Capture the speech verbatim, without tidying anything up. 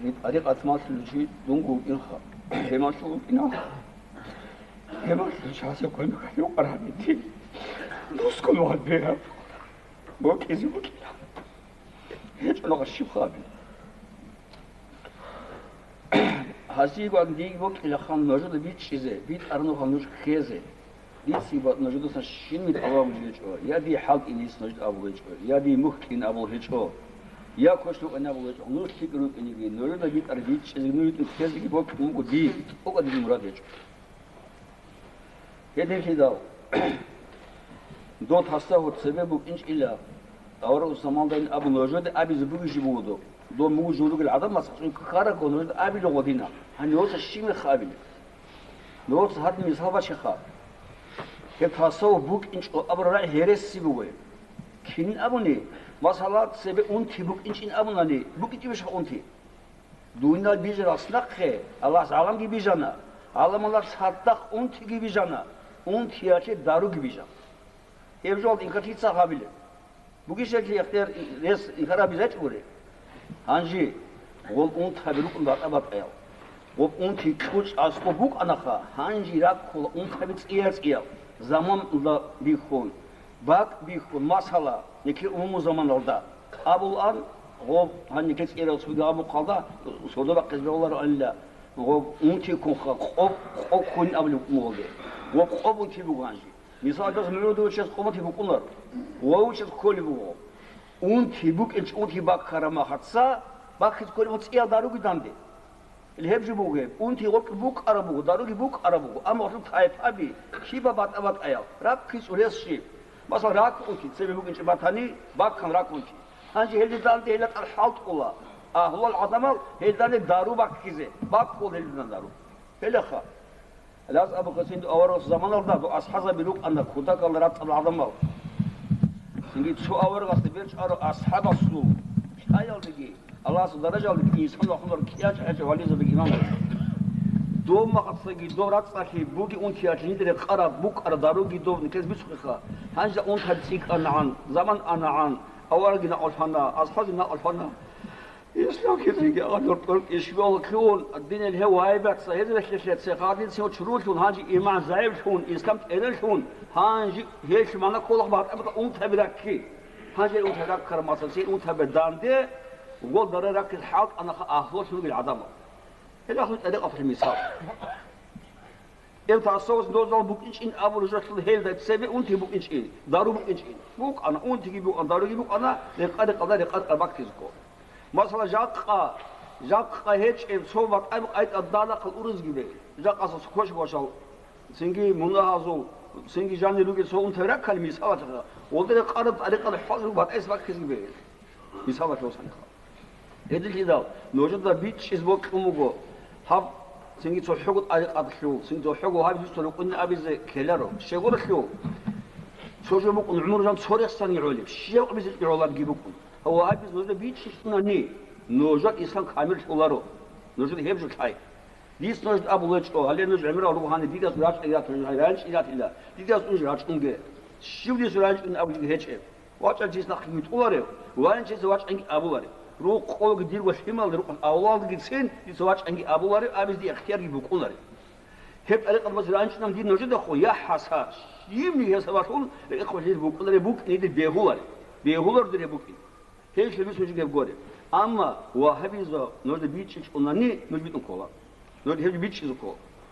Гьеб тӀарикъат малъулев чи дунго вукӀинха. Гьеб малъулев вукӀина. Гьеб малъулев чи гьасда квен хъалив къаргьани дин. Дусгун ван бегьаб. Бокьизе букӀина. ГьечӀо нагъа щибха абе. Гьасиего диги бокьилаха нужеда бичӀчӀизе, битӀараб нуха нуж ккезе. Дица нужедасан щибниги тӀалаб бугеб гьечӀо, я дие хӀалтӀин дица нужеда абулеб гьечӀо, я дие мухь кьин абулеб гьечӀо, я квешлъукъин абулеб гьечӀо, нуж лъикӀ рукӀинеги, нужеда битӀараб бичӀчӀизеги, нуж битӀун ккезеги бокьун буго дие, тӀокӀаб дида мурад гьечӀо. Гьединлъидал дов гьасда цебе букӀинчӀила, аварагасул заманалдайин абун нужеда абизе бугеб жо буго доб. Дов мугу журугел гӀадамас цӀун ккарабго нужеда абила гъодина. Гьанив гьоса щиб мехха абилеб? Дов гьоса гьадин мисал бачеха. Гьеб гьасда букӀинчӀо абураб рагӀи гьереси буго. Кинин абуни, масала, цебе унти букӀинчӀин абунани, букӀинчӀебищха унти? Дуниялалъ бижаралдаса нахъе Аллагьас гӀаламги бижана, гӀаламалда цадахъ унтиги бижана, унтиялъе даруги бижана. Гьеб жоялда инкарлъица гьабилеб? Бугищали ихтияр рес инкар гьабизе гьечӀогури. Гьанже гъол унтаби рукӀун батӀа-батӀаял. Гъоб унти кьучӀ аслу букӀанаха, гьанже раккула унтаби цӀиял-цӀиял, заманалда бихьун, бакӀ бихьун, масала, нилъер умумузаманалда. Абулаан, гъоб гьанже цӀерал цоги абухъалда, сордо бахъизе бегьулароанила, гъоб унтиккунха къоб, къо ккунин абулеб мугъалде. Гъоб къо унти буго гьанже. Мисалалъе, мугӀудав чияс къо унти букӀунаро, ва вав чияс кколеб буго. Унти букӀинчӀо, унти баккараб мехалъ бахъизе кколеб буго цӀиял даруги данде. Гьеб жо буго гьеб, унти гъоркь букӀараб буго, даруги букӀараб буго, амма гьелъул тайпаби, щибаб батӀа-батӀаял, раккизе цӀулес щиб. Масала, раккун чи цебе букӀинчӀеб батани, баккана раккун чи. Гьанже гьелде данде гьелда тӀад хӀалтӀула, агьлуялъ гӀадамал гьелда данде дару баккизе, баккула гьелда данде дару. Гьелаха. Лаз абухъе цинги аварагасул заманалда дов асхӀазаби рукӀана кутакалда рацӀцӀал гӀадамал. Цинги цо аварагасда берчӀарав асхӀабасул лъаялдеги, Аллагьасул даражаялдеги инсан вахъунар кӀиянчӀ гьечӀев вализабиги имамзаби. Дов мехалъги дов рацӀцӀалъи бугеб унтиялъе жинда рекъараб букӀараб даруги дов нилъеца бицухъеха. Гьанже унтаби цӀикӀкӀанагӀан, заман анагӀан, аварагги накъулъана, асхӀазги накъулъана. Ислам хизриги гьадур тӀоркӀищ валлъун, динил гьев вайбаца, гьез рехилъеца, гьадин цо чурулъун, гьанже иман загӀиплъун, ислам тӀерелъун, гьанже гьелъ мана ккола батӀа-батӀа унтаби ракки. Гьанже унтаби раккараб маса, цин унтаби данде, гъол дара раккизе хӀалтӀанаха агьлулъ ругел гӀадамал. Гьелахъун тӀарикъаталъе мисал. Гьев тасаввуф дозал букӀинчӀин абураб жоялъул гьелда цебе унти букӀинчӀин, дару букӀинчӀин. БукӀана, унтиги букӀана, даруги букӀана, рекъа-рекъалда рекъа-рекъа баккизе ккола. Масала, жакъа, жакъа гьечӀеб цо батӀаяб къайда далахъал урузги бегьи. Жакъаса квеш-квешал, цинги мунагьазул, цинги жанир ругел цо унтаби раккани мисалалъе, гъолда рекъараб тӀарикъалда хӀалъ батӀаялъ баккизеги бегьи. Мисалалъе босаниха. Гьединлъидал нужеда бичӀчӀизе бокьун буго, гьаб цинги цохӀого тӀарикъатлъул, цинги цохӀого гьаб жуцал рукъунин абизе ккеларо. Щегоралъул цо жо букӀун, гӀумру жан цо рехсанги гӀолеб, щиб абизе гӀоларги букӀун. Гьав абизе нужеда бичӀчӀичӀунани, нужер ислам камиллъуларо. Нужеда гьеб жо лъай. Дис нужеда абулечӀо, гьале нуж гӀемерал руго гьаниб, дидаз рачӀи ратун, рачӀи ратила, дидаз унж рачӀунге. Щив дис рачӀун абулеб гьечӀеб? ВачӀанчияс нахъги витӀуларев, вачӀанчияс вачӀанги абуларев. Рукъ къоги дирго лъимал рукъ авлалгицин дица вачӀанги абуларев, абизе ихтиярги букӀунарев. Гьеб тӀарикъат баз ранчӀунан дир нужедахъо, я хӀаса, щибниги гьеб сабаблъун рекъехъе гьез букӀунарев букӀине дир бегьуларев. Бегьулар дир гьеб букӀин. Гьелъ гьеб нуж гьеб горе. Амма вагьабиза нужеда бичӀчӀичӀунани нуж битӀун ккола. Нуж гьеб бичӀчӀизе ккола.